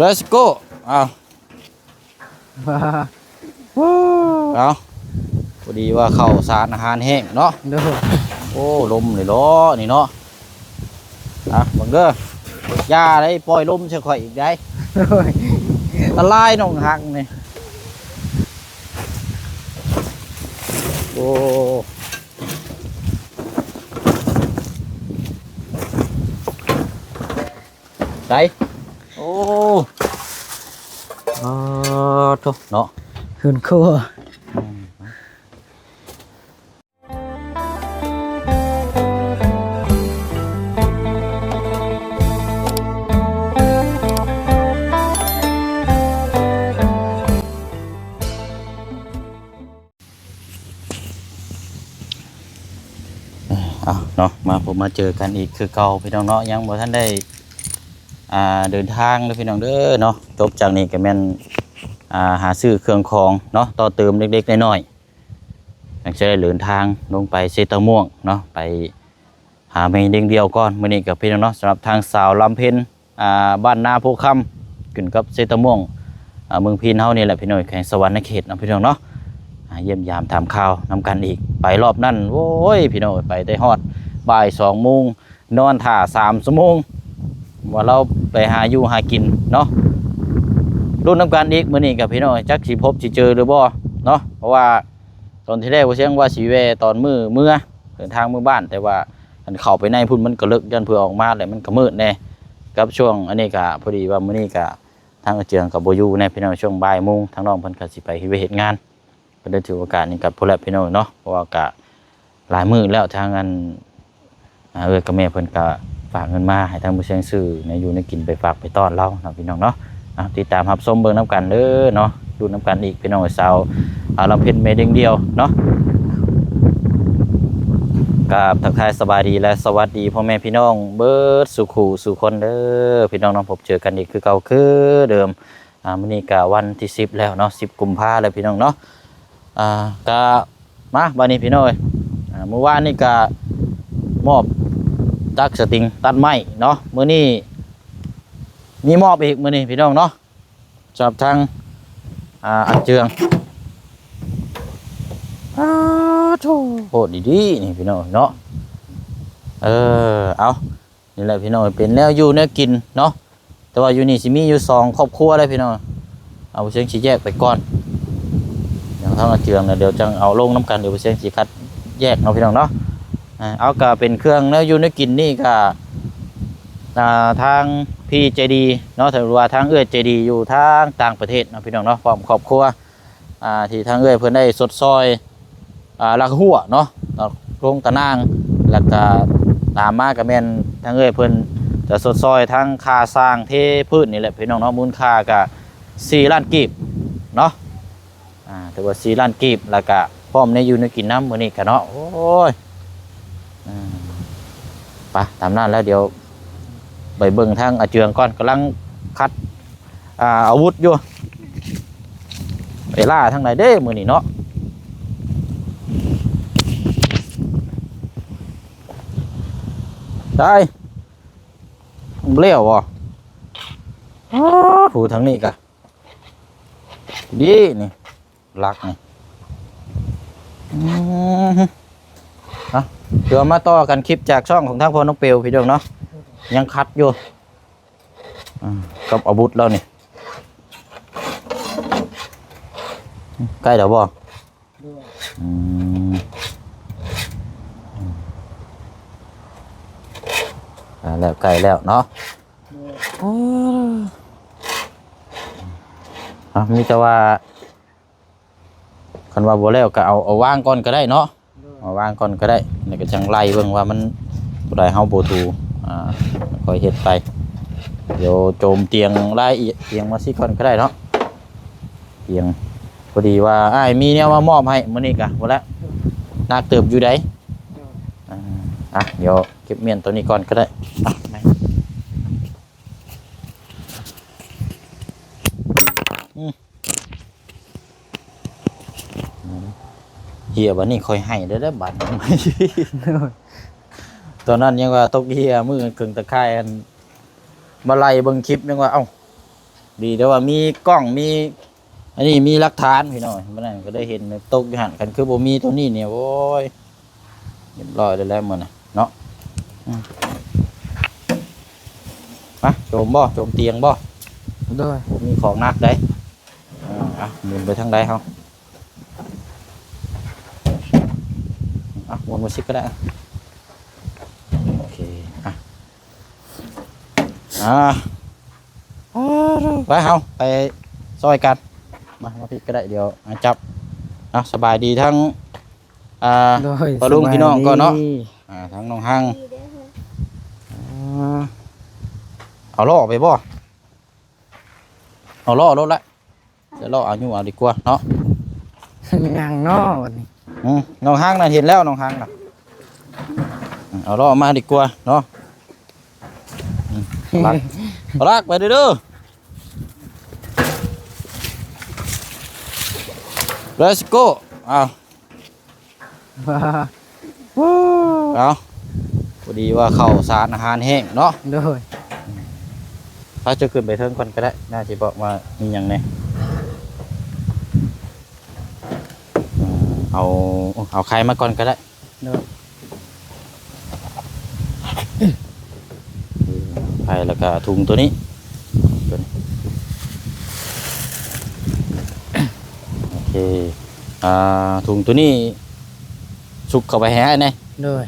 Let's go. ເອົາ ເອົາ ພໍດີວ່າເຂົ້າສານອາຫານແຫ້ງເນາະ. ໂດຍ ໂອ້ ລົມນີ້ເນາະ ນີ້ເນາະ. ອ່ະ ເບິ່ງເດີ ຢ່າໄດ້ປ່ອຍລົມໃສ່ຂ້ອຍອີກໄດ໋. ໂດຍ ອັນຕະລາຍນ້ອງຮັກນີ້. ໂອ້ ໄດ້ ໂອ້ ອາ ໂທ້ ເນາະ ເຮືອນຄົວ. ເອົາເນາະ ມາພົບມາເຈີກັນອີກຄືເກົ່າພີ່ນ້ອງເນາະ. ຍັງບໍ່ທັນໄດ້ ອ່າ ເດີນທາງເດີພີ່ນ້ອງເດີເນາະ. ຈົບຈາກນີ້ກໍແມ່ນ ອ່າ ຫາຊື້ເຄື່ອງຂອງເນາະ ຕໍ່ເຕີມເລັກໆນ້ອຍໆ ຈັ່ງຈະໄດ້ເດີນທາງລົງໄປເຊຕະມ່ວງເນາະ ໄປ ຫາແມ່ເດັງດຽວກ່ອນ. ມື້ນີ້ກໍພີ່ນ້ອງເນາະ ສຳລັບທາງສາວລຳເພັນ ອ່າ ບ້ານນາໂພຄຳ ຂຶ້ນກັບເຊຕະມ່ວງ ອ່າ ເມືອງພີນເຮົານີ້ແຫຼະພີ່ນ້ອງ ແຂວງສະຫວັນນະເຂດເນາະພີ່ນ້ອງເນາະ. ອ່າ ຢ້ຽມຢາມຖາມຂ່າວນຳກັນອີກ. ໄປລອບນັ້ນ ໂອ້ຍ ພີ່ນ້ອງເອີຍ ໄປແຕ່ຮອດບ່າຍສອງໂມງ ນອນຖ້າສາມຊົ່ວໂມງ ວ່າລາວໄປຫາຢູ່ຫາກິນເນາະ. ລຸ້ນນຳກັນອີກ ມື້ນີ້ກໍພີ່ນ້ອງ ຈັກຊິພົບຊິເຈີຫຼືບໍ່ເນາະ ເພາະວ່າ ຕອນທີແລກບໍ່ຊຽງວ່າຊິແວ່ຕອນມື້ເມືອ ເດີນທາງເມືອບ້ານ ແຕ່ວ່າຄັນເຂົ້າໄປໃນພຸ້ນມັນກໍເລິກ ຢ້ານເພິ່ນອອກມາແລ້ວມັນກໍມືດແດ່. ກັບຊ່ວງອັນນີ້ກໍພໍດີວ່າມື້ນີ້ກໍທາງອາເຈືອງກໍບໍ່ຢູ່ແດ່ພີ່ນ້ອງ ຊ່ວງບ່າຍໂມງ ທາງນ້ອງເພິ່ນກໍຊິໄປເຮັດວຽກເຮັດງານ ກໍໄດ້ຖືໂອກາດນີ້ກັບພຸ້ນແຫຼະພີ່ນ້ອງເນາະ ເພາະວ່າກໍຫຼາຍມື້ແລ້ວ ທາງອັນ ອ່າ ເອື້ອຍກັບແມ່ເພິ່ນກໍຝາກເງິນມາໃຫ້ທາງບໍ່ຊຽງຊື້ແນວຢູ່ແນວກິນໄປຝາກໄປຕ້ອນລາວເນາະພີ່ນ້ອງເນາະ. ອ່າ ຕິດຕາມຮັບຊົມເບິ່ງນຳກັນເດີເນາະ ລຸ້ນນຳກັນອີກພີ່ນ້ອງ ສາວ ອ່າ ລຳເພັນແມ່ເດັງດຽວເນາະ. ກາບທັກທາຍສະບາຍດີ ແລະ ສະຫວັດດີພໍ່ແມ່ພີ່ນ້ອງເບິດສູ່ຄູ່ສູ່ຄົນເດີພີ່ນ້ອງເນາະ. ພົບເຈີກັນອີກຄືເກົ່າຄືເດີມ. ອ່າ ມື້ນີ້ກະວັນທີສິບແລ້ວເນາະ ສິບກຸມພາແລ້ວພີ່ນ້ອງເນາະ. ອ່າ ກະມາບາດນີ້ພີ່ນ້ອງເອີຍ ອ່າ ມື້ວານນີ້ກະມອບຈັກສະຕິງຕັດໄມ້ເນາະ ມື້ນີ້ມີມອບອີກ ມື້ນີ້ພີ່ນ້ອງເນາະ ສຳລັບທາງ ອ່າ ອາເຈືອງ. ອ້າໂທ້ ໂພດດີໆ ນີ້ພີ່ນ້ອງເນາະ. ເອີ ເອົາ ນີ້ແຫຼະພີ່ນ້ອງ ເປັນແນວຢູ່ແນວກິນເນາະ. ແຕ່ວ່າຢູ່ນີ້ຊິມີຢູ່ສອງຄອບຄົວເດ້ພີ່ນ້ອງ. ເອົາ ບໍ່ຊຽງຊິແຍກໄປກ່ອນ ດຽວທາງອາເຈືອງນະ ດຽວຈັ່ງເອົາລົງນຳກັນ ດຽວບໍ່ຊຽງຊິຄັດແຍກເນາະພີ່ນ້ອງເນາະ. ເອົາ ກະເປັນເຄື່ອງແນວຢູ່ແນວກິນນີ້ກະ ອ່າ ທາງພີ່ໃຈດີເນາະ ຫຼືວ່າທາງເອື້ອຍໃຈດີຢູ່ທາງຕ່າງປະເທດເນາະພີ່ນ້ອງເນາະ ພ້ອມຄອບຄົວ ອ່າ ທີ່ທາງເອື້ອຍເພິ່ນໄດ້ຊົດຊ່ອຍ ອ່າ ລັກຮົ້ວເນາະ ລົງຕາໜ່າງ ແລ້ວກະຕາມມາກະແມ່ນທາງເອື້ອຍເພິ່ນຈະຊົດຊ່ອຍທັງຄ່າສ້າງເທພື້ນນີ້ແຫຼະພີ່ນ້ອງເນາະ ມູນຄ່າກະສີ່ລ້ານກີບເນາະ. ອ່າ ຖືວ່າສີ່ລ້ານກີບ ແລ້ວກະພ້ອມແນວຢູ່ແນວກິນນຳມື້ນີ້ກະເນາະ. ໂອ້ຍ ອືມ ໄປ ຕາມນັ້ນແລ້ວ ດຽວໄປເບິ່ງທາງອາເຈືອງກ່ອນ ກຳລັງຄັດ ອ່າ ອາວຸດຢູ່. ໄປລ່າທາງໃດເດ້ມື້ນີ້ເນາະ ໄດ້ ບໍ່ແລ້ວບໍ່? ອ້າ ໂຫ ທາງນີ້ກະດີນີ້ ຫຼັກນີ້ ອືມ ເອົາ ດຽວມາຕໍ່ກັນຄລິບຈາກຊ່ອງຂອງທາງພໍ່ນ້ອງເປວ ພີ່ນ້ອງເນາະ ຍັງຄັດຢູ່ ອ່າ ກັບອາວຸດລາວນີ້ ໃກ້ແລ້ວບໍ່? ອືມ ອ່າ ແລ້ວ ໃກ້ແລ້ວເນາະ. ເອົາ ມີແຕ່ວ່າ ຄັນວ່າບໍ່ແລ້ວກໍເອົາ ເອົາວາງກ່ອນກໍໄດ້ເນາະ ເອົາວາງກ່ອນກໍໄດ້ ແລ້ວກໍຈັ່ງໄລ່ເບິ່ງວ່າມັນຕົວໃດເຮົາບໍ່ຖື ອ່າ ຄ່ອຍເຮັດໄປ ດຽວໂຈມຕຽງລາຍອຽງມາຊິກ່ອນກໍໄດ້ເນາະ ຕຽງ. ພໍດີວ່າອ້າຍມີແນວມາມອບໃຫ້ມື້ນີ້ກະ ບໍ່ແລ້ວ ໜັກເຕີບຢູ່ໃດ໋. ອ່າ ອ່ະ ດຽວເກັບມ້ຽນຕົວນີ້ກ່ອນກໍໄດ້ ອ່ະ ອືມ ເຫຍ ບາດນີ້ຂ້ອຍໃຫ້ເດີ້ ບາດນີ້ ຕອນນັ້ນຍັງວ່າຕົກເຫຍ ມື້ເຄິ່ງຕະຂ່າຍ ອັນ ມາໄລ່ເບິ່ງຄລິບ ຍັງວ່າ ເອົ້າ ດີແຕ່ວ່າມີກ້ອງ ມີອັນນີ້ ມີຫຼັກຖານພີ່ນ້ອງ. ມື້ນັ້ນກໍໄດ້ເຫັນຕົກຢູ່ຫັ້ນ ຄັນຄືບໍ່ມີໂຕນີ້ນີ້ ໂອ້ຍ ຮຽບຮ້ອຍແລ້ວແຫຼະມື້ນັ້ນເນາະ. ອືມ ມາ ໂຈມບໍ່ ໂຈມຕຽງບໍ່? ໂດຍ ມີຂອງໜັກໃດ໋. ອ່າ ໝູນໄປທາງໃດເຮົາ? ອ່ະ ໝູນມາຊິກກໍໄດ້. ໂອເຄ ອ່ະ ອ່າ ໄປ ເຮົາໄປຊ່ອຍກັນ. ມາ ມາພີ້ກໍໄດ້ ດຽວໃຫ້ຈັບ. ເອົາ ສະບາຍດີທັງ ອ່າ ໂດຍ ພໍ່ລຸງ ສະບາຍດີ ພີ່ນ້ອງກ່ອນເນາະ. ອ່າ ທັງນ້ອງຮັງ ອ່າ ເອົາລໍ້ໄປບໍ່? ເອົາລໍ້ລົດລະ ຈະລໍ້ເອົາຢູ່ເອົາດີກວ່າເນາະ. ຍັງເນາະບັດນີ້ ອືມ ນ້ອງຮັງນະ ເຫັນແລ້ວ ນ້ອງຮັງນະ. ອືມ ເອົາລໍ້ມາດີກວ່າເນາະ. ອືມ ລັກ ລັກໄປເດີ້ ເດີ້. Let's go. ອ້າວ ເອົາ ພໍດີວ່າເຂົ້າສານອາຫານແຫ້ງເນາະ. ໂດຍ ພາເຈົ້າຂຶ້ນໄປເທິງກ່ອນກໍໄດ້ ໜ້າຊິບອກວ່າມີຫຍັງແດ່. ເອົາ ເອົາໄຂ່ມາກ່ອນກໍໄດ້. ໂດຍ ໄຂ່ ແລ້ວກໍຖົງໂຕນີ້ ໂຕນີ້ ໂອເຄ. ອ່າ ຖົງໂຕນີ້ຊຸກເຂົ້າໄປໃຫ້ອ້າຍແດ່. ໂດຍ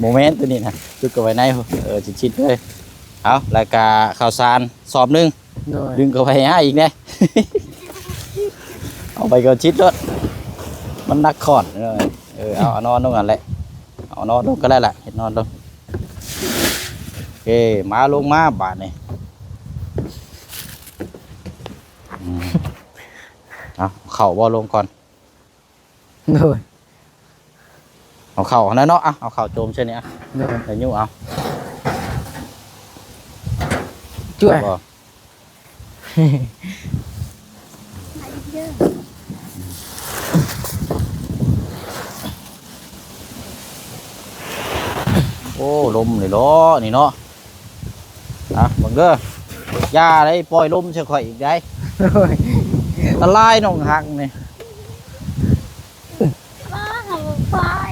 ບໍ່ແມ່ນໂຕນີ້ນະ ຊຸກເຂົ້າໄປໃນ ເອີ ຊິດໆເລີຍ. ເອົາ ແລ້ວກໍເຂົ້າສານສອບໜຶ່ງ. ໂດຍ ດຶງເຂົ້າໄປໃຫ້ອ້າຍອີກແດ່. ເອົາໄປເຂົ້າຊິດໂລດ ມັນໜັກຄ້ອນ. ເອີ ເອີ ເອົາ ເອົານອນລົງຫັ້ນແຫຼະ ເອົານອນລົງກໍໄດ້ລະ ເຮັດນອນລົງ. ໂອເຄ ມາ ລົງມາບາດນີ້. ອືມ ເອົາ ເຂົ້າບໍ່ລົງກ່ອນ. ໂດຍ ເອົາເຂົ້າຫັ້ນນະເນາະ ເອົາເຂົ້າໂຈມໃສ່ນີ້ ໂດຍ ແລ້ວຍູ້ເອົາ ຈ້ວຍ ບໍ່ ໂອ້ ລົມນີ້ເນາະ ນີ້ເນາະ. ອ່ະ ເບິ່ງເດີ້ ຢ່າໄດ້ປ່ອຍລົມໃສ່ຂ້ອຍອີກໄດ໋. ໂອ້ຍ ອັນຕະລາຍນ້ອງຮັກນີ້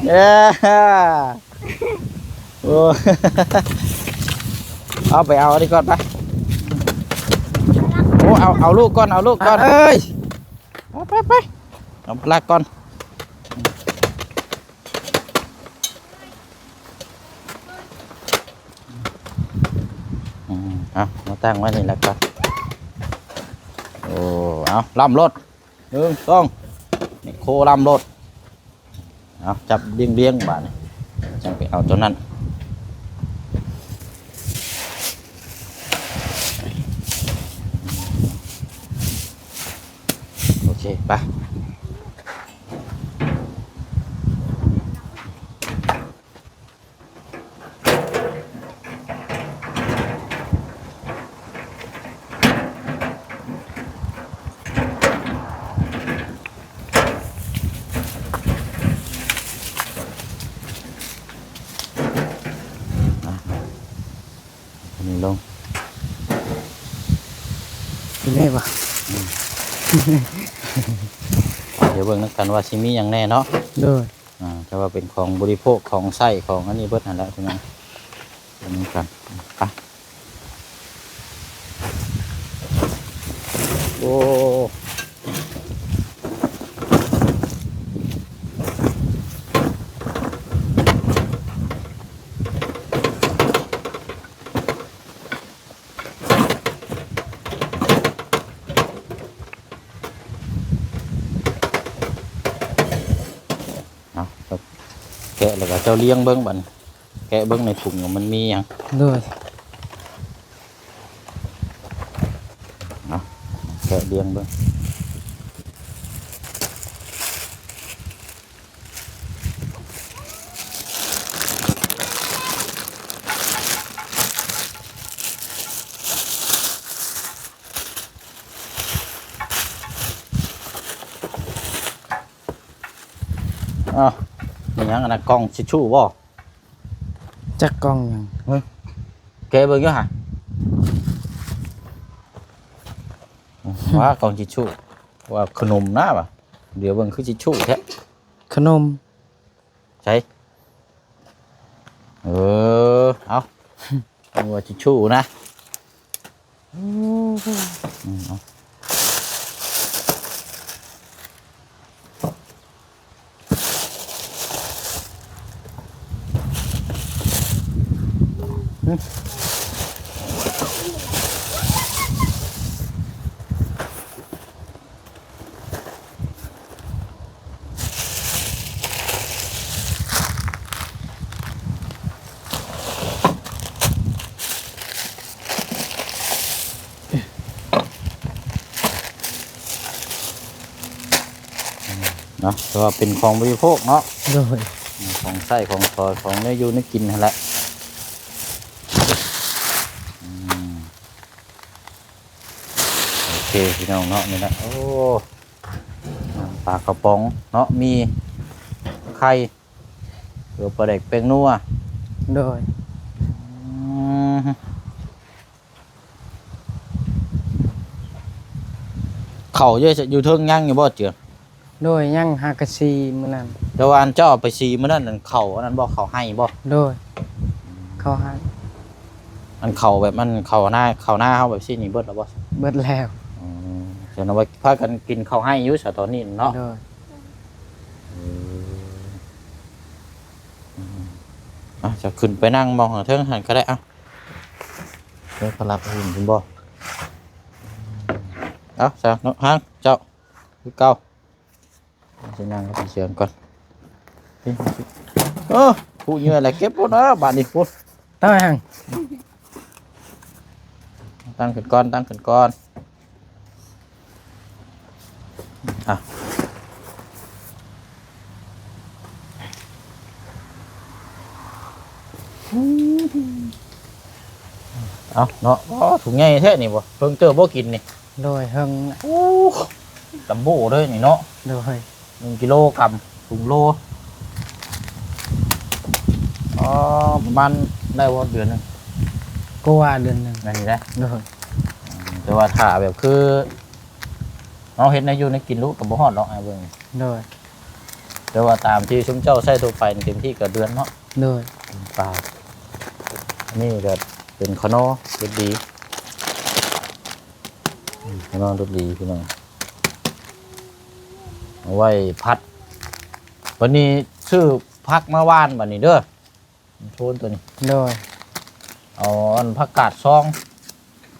ເອີ ໂອ້ ເອົາໄປເອົາອັນນີ້ກ່ອນໄປ. ໂອ້ ເອົາ ເອົາລູກກ່ອນ ເອົາລູກກ່ອນ ເອີຍ ໄປ ໄປ ໄປ ເອົາລັກກ່ອນ. ອືມ ເອົາ ມາຕັ້ງໄວ້ນີ້ແລ້ວກໍ ໂອ້ ເອົາ ລຳໂລດ ໜຶ່ງ ສອງ ແມັກໂຄລຳໂລດ. ເອົາ ຈັບລຽງໆ ບາດນີ້ ຈັ່ງໄປເອົາຕົວນັ້ນ. ໂອເຄ ໄປ. ອັນນີ້ລົງ ເປັນໄງວະ? ອືມ ດຽວເບິ່ງນຳກັນວ່າຊິມີຫຍັງແດ່ເນາະ. ໂດຍ ອ່າ ແຕ່ວ່າເປັນຂອງບໍລິໂພກ ຂອງໃຊ້ ຂອງອັນນີ້ເບິດຫັ້ນແຫຼະ ພີ່ນ້ອງ ເບິ່ງນຳກັນ ໄປ. ໂອ້ ເອົາ ແກະແລ້ວກໍເຈົ້າລຽງເບິ່ງບັດນີ້ ແກະເບິ່ງໃນຖົງວ່າມັນມີຫຍັງ. ໂດຍ ເອົາ ແກະລຽງເບິ່ງ. ອ້າວ ມີຫຍັງອັນນັ້ນ ກ່ອງທິດຊູບໍ່? ຈັກກ່ອງຫຍັງ ຫຶ ແກະເບິ່ງຢູ່ຫາ. ວ່າກອງທິດຊູ່ ວ່າຂະໜົມນະວ່າ ດຽວເບິ່ງຄືທິດຊູແທ້ ຂະໜົມ ໃສ ເອີ ເອົາ ວ່າທິດຊູນະ ອືມ ເອົາ. ເນາະ ແຕ່ວ່າເປັນຂອງບໍລິໂພກເນາະ ໂດຍ ຂອງໃຊ້ຂອງສອຍ ຂອງແນວຢູ່ແນວກິນຫັ້ນແຫຼະ ອືມ ໂອເຄ ພີ່ນ້ອງເນາະ ນີ້ແຫຼະ ໂອ້ ປາກະປ໋ອງເນາະ ມີໄຂ່ ເອີ ປາແດກແປ້ງນົວ ໂດຍ ອືມ ເຂົ້າຢູ່ ຢູ່ເທິງຍັງຢູ່ບໍ່ເຈືອ? ໂດຍ ຍັງ ຫາກະສີມື້ນັ້ນ ແຕ່ວ່າອັນເຈົ້າເອົາໄປສີມື້ນັ້ນ ອັນເຂົ້າອັນນັ້ນບໍ່? ເຂົ້າໄຮ່ບໍ່? ໂດຍ ເຂົ້າໄຮ່ ອັນເຂົ້າແບບ ອັນເຂົ້ານາ ເຂົ້ານາເຮົາແບບຊີ້ນີ້ເບິດແລ້ວບໍ່? ເບິດແລ້ວ ອືມ ສະນັ້ນວ່າພາກັນກິນເຂົ້າໄຮ່ຢູ່ຊະຕອນນີ້ເນາະ ໂດຍ ເອີ ອືມ ອາ ຈະຂຶ້ນໄປນັ່ງໝ່ອງເທິງຫັ້ນກໍໄດ້ ເອົາ ເດີ ພະລັກເຫັນບໍ່? ເອົາ ຊະເນາະ ຫາງເຈົ້າ ຄືເກົ່າ ຊິນັ່ງກັບເຊືອງກ່ອນ ເອີ ຜູ້ເຫຍື່ອແຫຼະ ເກັບພຸ້ນ ເອີ ບາດນີ້ພຸ້ນ ຕັ້ງຫຍັງ? ຕັ້ງຂຶ້ນກ່ອນ ຕັ້ງຂຶ້ນກ່ອນ ອ່ະ ເອົາເນາະ ອໍ ຖົງໃຫຍ່ແທ້ນີ້ບໍ່? ເພິ່ງເຕີບໍ່ກິນນີ້ ໂດຍ ເຫິງ ໂອ້ ຈຳໂບ້ເລີຍນີ້ເນາະ ໂດຍ ໜຶ່ງກິໂລກຣາມ ຖົງໂລ ອໍ ປະມານໄດ້ບໍ່ເດືອນໜຶ່ງ? ກວ່າເດືອນໜຶ່ງ ແມ່ນຢູ່ເດ້ ໂດຍ ອືມ ແຕ່ວ່າຖ້າແບບຄືເຮົາເຮັດແນວຢູ່ແນວກິນໂລດກໍບໍ່ຮອດດອກ ອ້າຍເບິ່ງ ໂດຍ ແຕ່ວ່າຕາມທີ່ຊຸມເຈົ້າໃຊ້ທົ່ວໄປເຕັມທີ່ກໍເດືອນເນາະ ໂດຍ ປາຍ ອັນນີ້ກໍເປັນຂະໜໍ່ລົດດີ ຂະໜໍ່ລົດດີພີ່ນ້ອງ ເອົາໄວ້ຜັດ ບັດນີ້ຊື້ຜັກມາຫວ່ານບັດນີ້ເດີ ໂທນຕົວນີ້ ໂດຍ ເອົາອັນຜັກກາດຊອງ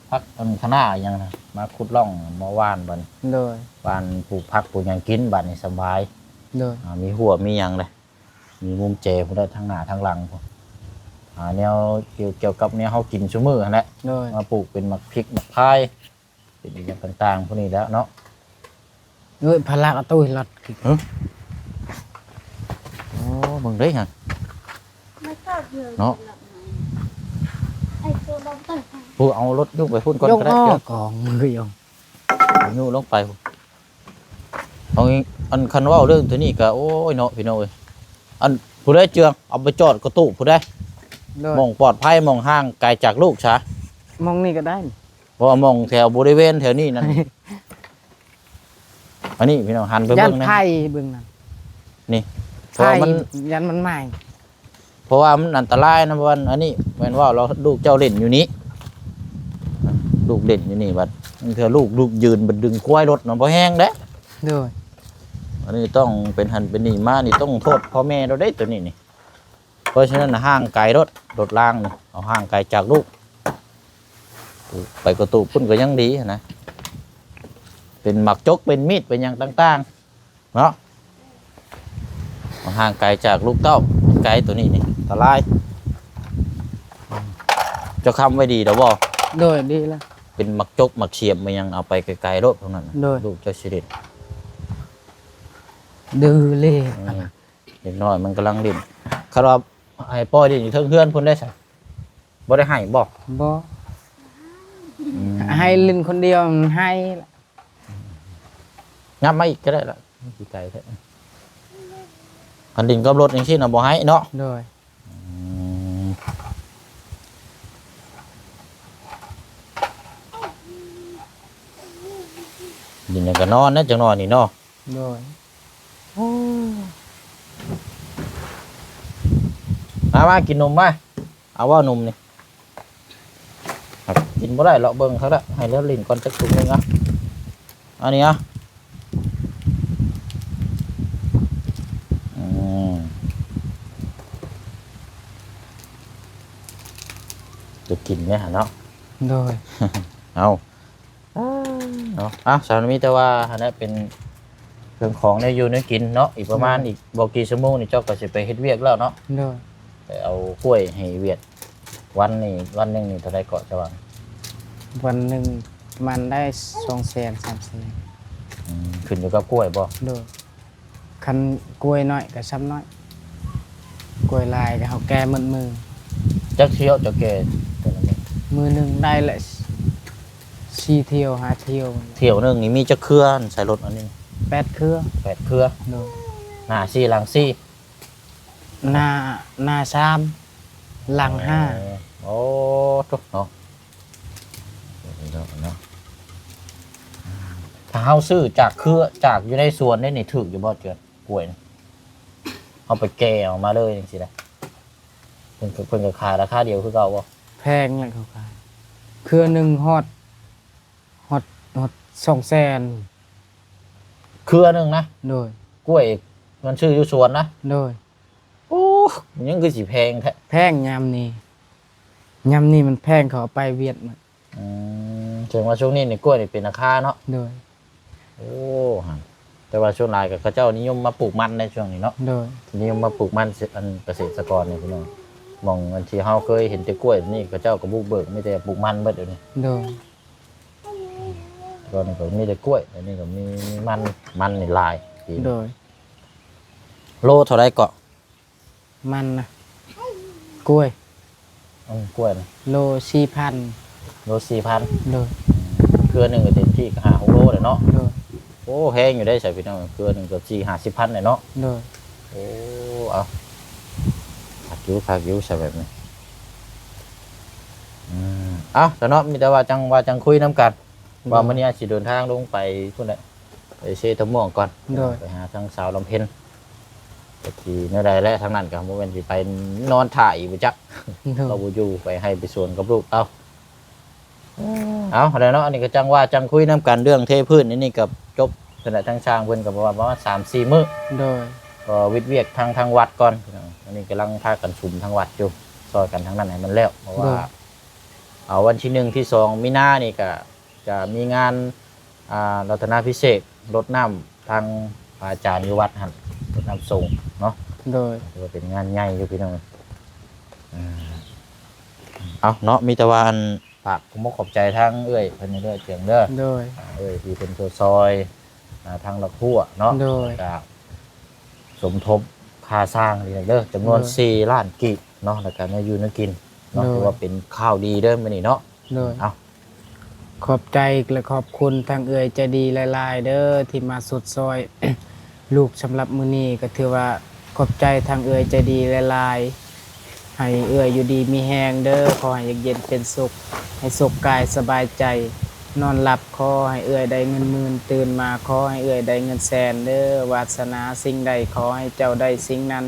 ຜັກອັນຄະນ້າຫຍັງນະ ມາຂຸດຮ່ອງມາຫວ່ານບັດນີ້ ໂດຍ ຫວ່ານປູກຜັກປູກຫຍັງກິນບັດນີ້ສະບາຍ ໂດຍ ອ່າ ມີຮົ້ວມີຫຍັງເດ້ ມີມຸມແຈພຸ້ນໄດ້ ທັງໜ້າທັງຫຼັງພຸ້ນ ຫາແນວກ່ຽວ ກ່ຽວກັບແນວເຮົາກິນຊຸມື້ຫັ້ນແຫຼະ ໂດຍ ມາປູກເປັນໝາກພິກໝາກພາຍ ເປັນອີ່ຫຍັງຕ່າງໆ ພວກນີ້ແຫຼະເນາະ ເອີຍ ພາລະກະຕຸ້ຍລັດ ຫຶ ໂອ້ ເບິ່ງເດ້ຫັ້ນ ເນາະ ຜູ້ເອົາລົດຍົກໄປພຸ້ນກ່ອນກໍໄດ້ ກອງມືຢອງ ຍູ້ລົງໄປພຸ້ນ ເອົາ ອັນຄັນເວົ້າເລື່ອງໂຕນີ້ກະ ໂອ້ຍເນາະ ພີ່ນ້ອງເອີຍ ອັນຜູ້ໃດເຈື່ອງ ເອົາໄປຈອດກະຕູ້ຜູ້ໃດ ໂດຍ ໝ່ອງປອດໄພ ໝ່ອງຫ່າງໄກຈາກລູກຊະ ໝ່ອງນີ້ກໍໄດ້ ເພາະວ່າໝ່ອງແຖວບໍລິເວນແຖວນີ້ນັ້ນ ອັນນີ້ພີ່ນ້ອງຫັນໄປເບິ່ງນະ ຢ້ານໄຟເບິ່ງນັ້ນ ນີ້ ເພາະວ່າມັນ ຢ້ານມັນໄໝ້ ເພາະວ່າມັນອັນຕະລາຍນະ ເພາະວ່າອັນນີ້ແມ່ນວ່າລາວ ລູກເຈົ້າຫຼິ້ນຢູ່ນີ້ ລູກຫຼິ້ນຢູ່ນີ້ ບັດເທື່ອລູກ ລູກຢືນ ບັດດຶງຄວາຍລົດນະ ບໍ່ແຮງເດ້ ໂດຍ ອັນນີ້ຕ້ອງເປັນຫັ້ນເປັນນີ້ມານີ້ ຕ້ອງໂທດພໍ່ແມ່ລາວເດ້ ໂຕນີ້ນີ້ ເພາະສະນັ້ນນະ ຫ່າງໄກໂລດ ລົດລາງນີ້ ເອົາຫ່າງໄກຈາກລູກ ໄປກະຕູ້ພຸ້ນກໍຍັງດີຫັ້ນນະ ເປັນໝາກຈົກ ເປັນມີດ ເປັນຫຍັງຕ່າງໆ ເນາະ ເອົາຫ່າງໄກຈາກລູກເຕົ້າ ໄກໂຕນີ້ນີ້ ອັນຕະລາຍ ເຈົ້າຄ້ຳໄວ້ດີແລ້ວບໍ່? ໂດຍ ດີແລ້ວ ເປັນໝາກຈົກ ໝາກຂຽມ ແມ່ນຫຍັງ ເອົາໄປໄກໆໂລດ ພວກນັ້ນນະ ໂດຍ ລູກເຈົ້າຊິຫຼິ້ນ ດື້ເລີຍ ອືມ ເດັກນ້ອຍມັນກຳລັງຫຼິ້ນ ຄັນວ່າໃຫ້ປ່ອຍຫຼິ້ນຢູ່ເທິງເຮືອນພຸ້ນໄດ້ຊະ ບໍ່ໄດ້ໃຫ້ບໍ່? ບໍ່ ອືມ ໃຫ້ຫຼິ້ນຄົນດຽວມັນໃຫ້ລະ ຫຍັບມາອີກກໍໄດ້ລະ ມັນຊິໄກແທ້ ຄັນຫຼິ້ນກັບລົດຈັ່ງຊີ້ນະບໍ່ໃຫ້ເນາະ ໂດຍ ອືມ ກິນແລ້ວກໍນອນນະ ຈັກໜ້ອຍນີ້ເນາະ. ໂດຍ. ມາ ມາກິນນົມມາ. ເອົາບໍ່ນົມນີ້? ຫາກກິນບໍ່ໄດ້ ເລາະເບິ່ງເຂົາລະ ໃຫ້ລາວຫຼິ້ນກ່ອນຈັກທຸ່ມໜຶ່ງ. ເອົາ ອັນນີ້ ເອົາ ອືມ ຈະກິນແດ່ຫັ້ນເນາະ. ໂດຍ. ເອົາ ເນາະ ເອົາ ສາວ ມີແຕ່ວ່າຫັ້ນແຫຼະ ເປັນເຄື່ອງຂອງແນວຢູ່ແນວກິນເນາະ. ອືມ ອີກປະມານອີກບໍ່ກີ່ຊົ່ວໂມງນີ້ ເຈົ້າກໍຊິໄປເຮັດວຽກແລ້ວເນາະ. ໂດຍ. ໄປເອົາກ້ວຍໃຫ້ວຽດ ວັນນີ້ ວັນໜຶ່ງນີ້ເທົ່າໃດເກາະ ເຈົ້າວ່າ? ວັນໜຶ່ງມັນໄດ້ສອງແສນ ສາມແສນ. ອືມ ຂຶ້ນຢູ່ກັບກ້ວຍບໍ່? ໂດຍ. ຄັນກ້ວຍນ້ອຍກໍຊ່ຳນ້ອຍ ກ້ວຍຫຼາຍກໍເຮົາແກ່ໝົດມື້. ຈັກຖ້ຽວເຈົ້າແກ່ແຕ່ລະມື້? ມື້ໜຶ່ງໄດ້ລະສີ່ຖ້ຽວ ຫ້າຖ້ຽວ. ຖ້ຽວໜຶ່ງນີ້ມີຈັກເຄືອ ໃສ່ລົດອັນນີ້? ແປດເຄືອ. ແປດເຄືອ. ໂດຍ. ໜ້າສີ່ ຫຼັງສີ່? ໜ້າ ໜ້າສາມ ຫຼັງຫ້າ. ອໍ ໂອ້ ໂທ້ ເນາະ ເນາະ ເນາະ. ຖ້າເຮົາຊື້ຈາກເຄືອ ຈາກຢູ່ໃນສວນເດ້ນີ້ ຖືກຢູ່ບໍ່ ເຈື່ອນ ກ້ວຍນີ້? ເຮົາໄປແກ່ເອົາມາເລີຍຈັ່ງຊີ້ນະ ເພິ່ນ ເພິ່ນກໍຂາຍລາຄາດຽວຄືເກົ່າບໍ່? ແພງແຫຼະ ເຂົາຂາຍເຄືອໜຶ່ງຮອດ ຮອດ ຮອດສອງແສນ. ເຄືອໜຶ່ງນະ? ໂດຍ. ກ້ວຍມັນຊື້ຢູ່ສວນນະ? ໂດຍ. ໂອ້ ມັນຍັງຄືຊິແພງແທ້. ແພງຍາມນີ້ ຍາມນີ້ມັນແພງ ເຂົາເອົາໄປຫວຽດໝົດ. ອືມ ເຖິງວ່າຊ່ວງນີ້ນີ້ກ້ວຍນີ້ເປັນລາຄາເນາະ. ໂດຍ. ໂອ້ ແຕ່ວ່າສ່ວນຫຼາຍກໍເຂົາເຈົ້ານິຍົມມາປູກມັນໃນຊ່ວງນີ້ເນາະ. ໂດຍ. ນິຍົມມາປູກມັນ ອັນກະເສດຕະກອນນີ້ພີ່ນ້ອງ ໝ່ອງອັນທີ່ເຮົາເຄີຍເຫັນແຕ່ກ້ວຍນີ້ ເຂົາເຈົ້າກໍບຸກເບີກມີແຕ່ປູກມັນເບິດດຽວນີ້. ໂດຍ. ຕອນນີ້ກໍມີແຕ່ກ້ວຍ ດຽວນີ້ກໍມີ ມີມັນ ມັນນີ້ຫຼາຍປີນີ້. ໂດຍ. ໂລເທົ່າໃດເກາະ? ມັນນະ ກ້ວຍ. ອືມ ກ້ວຍນະ ໂລສີ່ພັນ. ໂລສີ່ພັນ. ໂດຍ. ເຄືອໜຶ່ງກໍເຕັມທີ່ກໍຫ້າຫົກໂລແຫຼະເນາະ. ໂດຍ. ໂອ້ ແພງຢູ່ເດ້ຊະພີ່ນ້ອງ ເຄືອໜຶ່ງກໍສີ່ຫ້າສິບພັນແຫຼະເນາະ. ໂດຍ. ໂອ້ ເອົາ ຄັກຢູ່ ຄັກຢູ່ຊະແບບນີ້. ອືມ ເອົາຊະເນາະ ມີແຕ່ວ່າຈັ່ງວ່າຈັ່ງຄຸຍນຳກັນ. ໂດຍ. ວ່າມື້ນີ້ອາດຊິເດີນທາງລົງໄປພຸ້ນແຫຼະ ໄປເຊຕະມ່ວງກ່ອນ. ໂດຍ. ໄປຫາທາງສາວລຳເພັນ ຈັກຊິແນວໃດແຫຼະ ທາງນັ້ນກໍບໍ່ແມ່ນຊິໄປນອນຖ້າອີກບໍ່ຈັກ. ໂດຍ. ລາວບໍ່ຢູ່ ໄປໄຮ່ໄປສວນກັບລູກເອົາ. ເອົາ ຫັ້ນແຫຼະເນາະ ອັນນີ້ກໍຈັ່ງວ່າຈັ່ງຄຸຍນຳກັນ ເລື່ອງເທພື້ນນີ້ ນີ້ກໍຈົບຊັ້ນແຫຼະ ທາງຊ່າງເພິ່ນກໍບອກວ່າປະມານສາມສີ່ມື້. ໂດຍ. ກໍວິດວຽກທາງ ທາງວັດກ່ອນ ອັນນີ້ກຳລັງພາກັນສຸມທາງວັດຢູ່ ຊ່ອຍກັນທາງນັ້ນໃຫ້ມັນແລ້ວ ເພາະວ່າ ໂດຍ. ເອົາ ວັນທີໜຶ່ງ ທີສອງ ມີນານີ້ກະຈະມີງານ ອ່າ ລັດຕະນາພິເສກ ລົດນ້ຳທາງພະອາຈານຢູ່ວັດຫັ້ນ ລົດນ້ຳສົງເນາະ. ໂດຍ. ຖືວ່າເປັນງານໃຫຍ່ຢູ່ພີ່ນ້ອງ. ເອົາເນາະ ມີແຕ່ວ່າອັນ ຝາກຂອບອົກຂອບໃຈທາງເອື້ອຍເພິ່ນເດີ ເຈີງເດີ. ໂດຍ. ອ່າ ເອື້ອຍທີ່ເພິ່ນຊ່ວຍ ອ່າ ທາງດອກຮົ້ວເນາະ. ໂດຍ. ແລ້ວກະສົມທົບຄ່າສ້າງນີ້ເດີ ຈຳນວນ ໂດຍ ສີ່ລ້ານກີບເນາະ ແລ້ວກະແນວຢູ່ແນວກິນເນາະ. ໂດຍ. ຖືວ່າເປັນຂ່າວດີເດີມື້ນີ້ເນາະ. ໂດຍ. ເອົາ ຂອບໃຈ ແລະ ຂອບຄຸນທາງເອື້ອຍໃຈດີຫຼາຍໆເດີ ທີ່ມາຊົດຊ່ອຍລູກສຳລັບມື້ນີ້ ກໍຖືວ່າຂອບໃຈທາງເອື້ອຍໃຈດີຫຼາຍໆ. ໃຫ້ເອື້ອຍຢູ່ດີມີແຮງເດີ ຂໍໃຫ້ຢູ່ເຢັນເປັນສຸກ ໃຫ້ສຸກກາຍສະບາຍໃຈ ນອນຫຼັບຂໍໃຫ້ເອື້ອຍໄດ້ເງິນໝື່ນ ຕື່ນມາຂໍໃຫ້ເອື້ອຍໄດ້ເງິນແສນເດີ ວາດສະໜາສິ່ງໃດຂໍໃຫ້ເຈົ້າໄດ້ສິ່ງນັ້ນ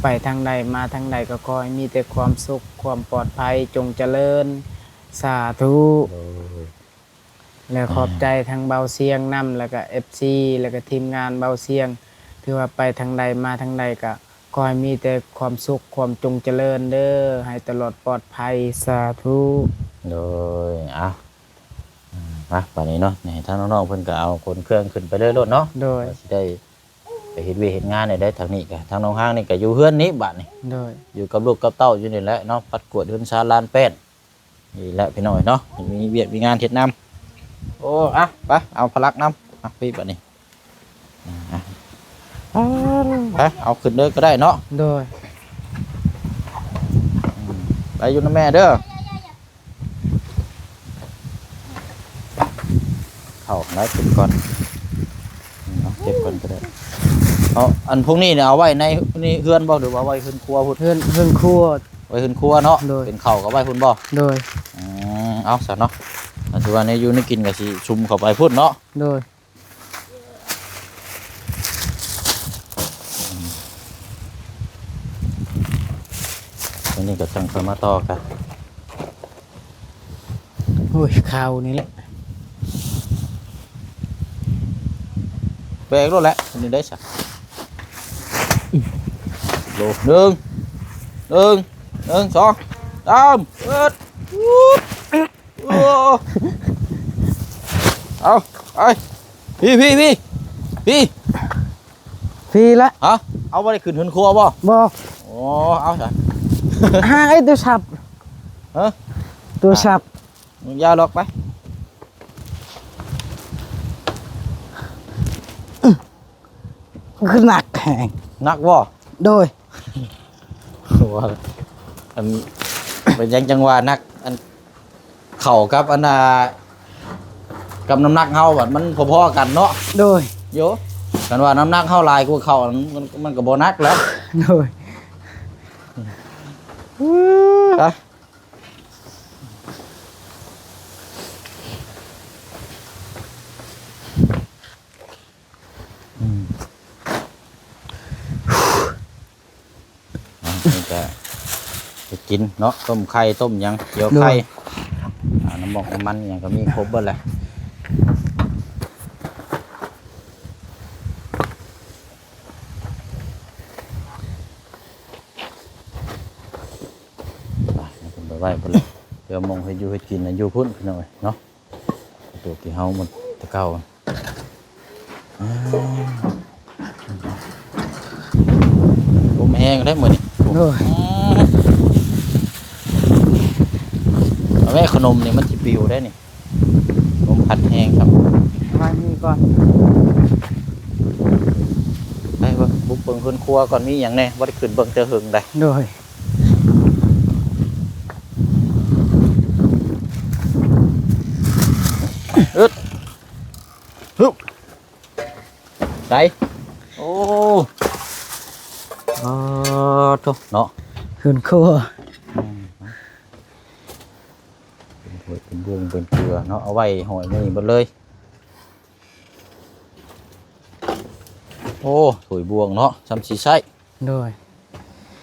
ໄປທາງໃດມາທາງໃດກໍຂໍໃຫ້ມີແຕ່ຄວາມສຸກ ຄວາມປອດໄພ ຈົ່ງຈະເລີນ ສາທຸ. ໂດຍ. ແລະ ຂອບໃຈທາງເບົາຊຽງນຳ ແລ້ວກະເອັຟຊີ ແລ້ວກະທີມງານເບົາຊຽງ ຖືວ່າໄປທາງໃດມາທາງໃດກະຂໍໃຫ້ມີແຕ່ຄວາມສຸກ ຄວາມຈົ່ງຈະເລີນເດີ ໃຫ້ຕະຫຼອດປອດໄພ ສາທຸ. ໂດຍ. ເອົາ ມາບາດນີ້ເນາະ ໃຫ້ທາງນ້ອງໆເພິ່ນກະເອົາຂົນເຄື່ອງຂຶ້ນໄປເລີຍໂລດເນາະ. ໂດຍ. ວ່າຊິໄດ້ໄປເຮັດວຽກເຮັດງານໄດ້ ທາງນີ້ກະ ທາງນ້ອງຮາງນີ້ກະຢູ່ເຮືອນນີ້ບາດນີ້. ໂດຍ. ຢູ່ກັບລູກກັບເຕົ້າຢູ່ນີ້ແຫຼະເນາະ ປັດກວາດເຮືອນຊານລານແປ້ນ ນີ້ແຫຼະພີ່ນ້ອງເອີຍເນາະ ມີວຽກມີງານເຮັດນຳ. ໂອ້ ອະ ໄປເອົາພະລັກນຳ ອະ ປີບາດນີ້ ອະ ໄປເອົາຂຶ້ນເດີກໍໄດ້ເນາະ. ໂດຍ. ອືມ ໄປຢູ່ນຳແມ່ເດີ ເຂົ້າແລ້ວເກັບກ່ອນ ເອົາເກັບກ່ອນກໍໄດ້. ເອົາ ອັນພວກນີ້ເນຍ ເອົາໄວ້ໃນນີ້ເຮືອນບໍ່ ຫຼືວ່າໄວ້ເຮືອນຄົວພຸ້ນ? ເຮືອນ ເຮືອນຄົວ. ໄວ້ເຮືອນຄົວເນາະ. ໂດຍ. ເປັນເຂົ້າກໍໄວ້ພຸ້ນບໍ່? ໂດຍ. ອືມ ເອົາຊະເນາະ ກໍຖືວ່າແນວຢູ່ແນວກິນກໍຊິຊຸມເຂົ້າໄປພຸ້ນເນາະ. ໂດຍ. ນີ້ກໍຈັ່ງຄ່ອຍມາຕໍ່ກັນ. ໂອ້ຍ ຄາວນີ້ແຫຼະ ແບກໂລດແຫຼະ ນີ້ໄດ້ຊະ. ໂລ ໜຶ່ງ ໜຶ່ງ ໜຶ່ງ ສອງ ສາມ ເອີດ ໂອ້ ເອົາ ໄປ ພີ້ ພີ້ ພີ້ ພີ້ ພີ້ລະ. ຮະ ເອົາ ບໍ່ໄດ້ຂຶ້ນເຮືອນຄົວບໍ່? ບໍ່. ໂອ້ ເອົາຊະ ຫາໄອ້ໂທລະສັບ. ຮະ ໂທລະສັບ ຢ່າຫຼອກໄປ. ຄືໜັກແຮງ. ໜັກບໍ່? ໂດຍ. ວ່າ ອັນ ເປັນຫຍັງຈັ່ງວ່າໜັກ? ອັນ ເຂົ້າກັບອັນນ່າ ກັບນ້ຳໜັກເຮົາບັດມັນພໍໆກັນເນາະ. ໂດຍ. ໂຢ ຄັນວ່ານ້ຳໜັກເຮົາຫຼາຍກວ່າເຂົ້າ ມັນ ມັນກໍບໍ່ໜັກແລ້ວ. ໂດຍ. ອາ ອືມ ອັນນີ້ກະໄປກິນເນາະ ຕົ້ມໄຂ່ ຕົ້ມຫຍັງ ກ່ຽວໄຂ່ ໂດຍ ອາ ນ້ຳໝອກນ້ຳມັນຫຍັງກໍມີຄົບເບິດແຫຼະ. ໄປ ເອົາເພິ່ນໄປໄວ້ພຸ້ນແຫຼະ ເພື່ອໝ່ອງເຮັດຢູ່ເຮັດກິນນະ ຢູ່ພຸ້ນພີ່ນ້ອງເອີຍເນາະ. ໂຕທີ່ເຮົາມັນແຕ່ເກົ່າ ອາ ລົມແຮງເດ້ມື້ນີ້. ໂອ້ຍ ອືມ ເອົາແມ່ ຂະໜົມນີ້ມັນຊິປິວໄດ໋ນີ້ ລົມພັດແຮງຄັບ. ເອົາໄວ້ນີ້ກ່ອນ ໄປເບິ່ງ ບຸກເບິ່ງເຮືອນຄົວກ່ອນ ມີຫຍັງແດ່ ບໍ່ໄດ້ຂຶ້ນເບິ່ງແຕ່ເຫິງໃດ໋. ໂດຍ. ອຶດ ຮຶບ ໃສ ໂອ້ ອໍ ໂທ້ ເນາະ ເຮືອນຄົວ ອືມ ເປັນຖ້ວຍ ເປັນບ່ວງ ເປັນເກືອເນາະ ເອົາໄວ້ຫ້ອຍມື້ນີ້ເບິດເລີຍ. ໂອ້ ຖ້ວຍບ່ວງເນາະ ຊ່ຳຊິໃຊ້. ໂດຍ.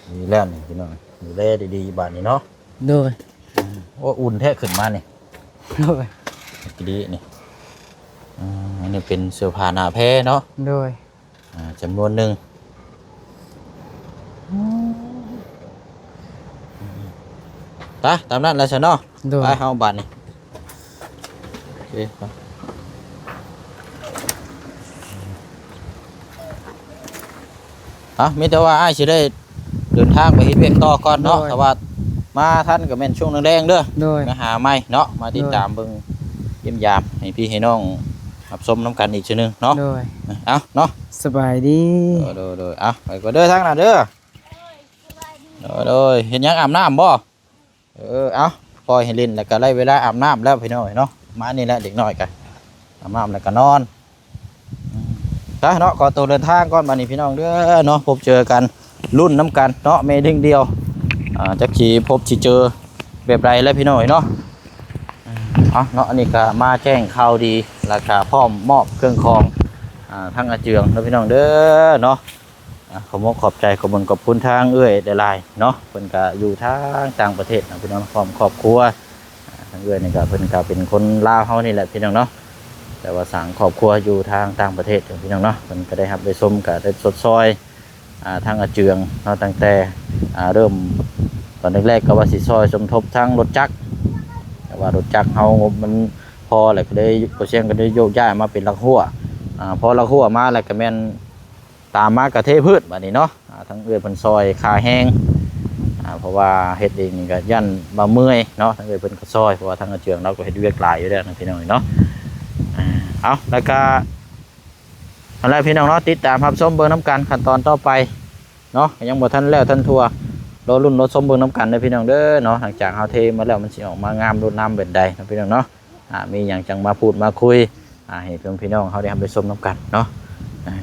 ນີ້ແຫຼະນີ້ພີ່ນ້ອງ ດູແລດີໆ ບາດນີ້ເນາະ. ໂດຍ. ອືມ ໂອ້ ອຸ່ນແທ້ຂຶ້ນມານີ້. ໂດຍ. ດີນີ້ ອ່າ ອັນນີ້ເປັນເສື້ອຜ້າໜ້າແພເນາະ. ໂດຍ. ອ່າ ຈຳນວນໜຶ່ງ ໄປ ຕາມນັ້ນແຫຼະຊະເນາະ. ໂດຍ. ໄປ ເຮົາບາດນີ້ ໂອເຄ ໄປ ເອົາ ມີແຕ່ວ່າອ້າຍຊິໄດ້ເດີນທາງໄປເຮັດວຽກຕໍ່ກ່ອນເນາະ. ໂດຍ. ຖ້າວ່າມາທັນກໍແມ່ນຊ່ວງແລງໆເດີ. ໂດຍ. ມາຫາໃໝ່ເນາະ ມາຕິດຕາມເບິ່ງຢ້ຽມຢາມໃຫ້ພີ່ໃຫ້ນ້ອງຮັບຊົມນຳກັນອີກເທື່ອໜຶ່ງເນາະ. ໂດຍ. ເອົາເນາະ ສະບາຍດີ. ໂດຍໆໆ ເອົາ ໄປກ່ອນເດີທາງນັ້ນເດີ. ໂດຍໆ ເຮັດຫຍັງ ອາບນ້ຳບໍ່? ເອີ ເອົາ ປ່ອຍໃຫ້ຫຼິ້ນ ແລ້ວກໍໄດ້ເວລາອາບນ້ຳແລ້ວພີ່ນ້ອງເອີຍເນາະ. ມານີ້ແຫຼະ ເດັກນ້ອຍກໍອາບນ້ຳແລ້ວກໍນອນ. ອືມ ໄປເນາະ ຂໍໂຕເດີນທາງກ່ອນບາດນີ້ພີ່ນ້ອງເດີເນາະ. ພົບເຈີກັນ ລຸ້ນນຳກັນເນາະ ແມ່ເດັກດຽວ ອ່າ ຈັກຊິພົບຊິເຈີແບບໃດແລ້ວພີ່ນ້ອງເອີຍເນາະ. ເອົາເນາະ ອັນນີ້ກໍມາແຈ້ງຂ່າວດີ ແລ້ວກໍພ້ອມມອບເຄື່ອງຂອງ ອ່າ ທາງອາເຈືອງເນາະ ພີ່ນ້ອງເດີເນາະ. ອ່າ ຂໍມຸກຂອບໃຈ ຂອບບຸນຂອບຄຸນທາງເອື້ອຍຫຼາຍໆເນາະ. ເພິ່ນກະຢູ່ທາງຕ່າງປະເທດເນາະ ພີ່ນ້ອງ ພ້ອມຄອບຄົວ. ອ່າ ທາງເອື້ອຍນີ້ກະ ເພິ່ນກະເປັນຄົນລາວເຮົານີ້ແຫຼະ ພີ່ນ້ອງເນາະ ແຕ່ວ່າສ້າງຄອບຄົວຢູ່ທາງຕ່າງປະເທດ ພີ່ນ້ອງເນາະ. ເພິ່ນກະໄດ້ຮັບໄດ້ຊົມ ກະໄດ້ຊົດຊ່ອຍ ອ່າ ທາງອາເຈືອງເນາະ ຕັ້ງແຕ່ ອ່າ ເລີ່ມຕອນແລກໆ ກະວ່າຊິຊ່ອຍສົມທົບທາງລົດຈັກ ແຕ່ວ່າລົດຈັກເຮົາງົບມັນພໍແລ້ວ ກະເລີຍ ພໍ່ຊຽງກະໄດ້ໂຍກຍ້າຍມາເປັນລັກຮົ້ວ. ອ່າ ພໍລັກຮົ້ວມາແລ້ວ ກະແມ່ນ ຕາມມາກະເທພື້ນບາດນີ້ເນາະ. ອ່າ ທາງເອື້ອຍເພິ່ນຊ່ອຍຄ່າແຮງ ອ່າ ເພາະວ່າເຮັດເອງນີ້ກະຢ້ານວ່າເມື່ອຍເນາະ. ທາງເອື້ອຍເພິ່ນກະຊ່ອຍ ເພາະວ່າທາງອາເຈືອງລາວກະເຮັດວຽກຫຼາຍຢູ່ແລ້ວນະ ພີ່ນ້ອງເນາະ. ອ່າ ເອົາ ແລ້ວກະ ຫັ້ນແຫຼະ ພີ່ນ້ອງເນາະ ຕິດຕາມຮັບຊົມເບິ່ງນຳກັນຂັ້ນຕອນຕໍ່ໄປເນາະ. ຍັງບໍ່ທັນແລ້ວທັນທົ່ວ ລໍລຸ້ນລໍຊົມເບິ່ງນຳກັນເດີ ພີ່ນ້ອງເດີເນາະ. ຫຼັງຈາກເຮົາເທມາແລ້ວ ມັນຊິອອກມາງາມໂດດນ້ຳແບບໃດເນາະ ພີ່ນ້ອງເນາະ. ອ່າ ມີຫຍັງຈັ່ງມາພູດມາຄຸຍ ອ່າ ໃຫ້ພີ່ນ້ອງເຮົາໄດ້ຮັບໄດ້ຊົມນຳກັນເນາະ.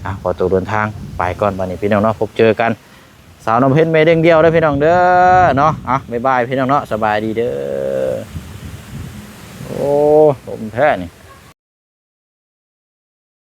ອ່າ ຂໍໂຕເດີນທາງໄປກ່ອນບາດນີ້ ພີ່ນ້ອງເນາະ. ພົບເຈີກັນ ສາວນ້ຳເພັນແມ່ດຽງດຽວເດີ ພີ່ນ້ອງເດີເນາະ. ອ່າ ບາຍບາຍ ພີ່ນ້ອງເນາະ ສະບາຍດີເດີ. ໂອ້ ລົມແທ້ນີ້.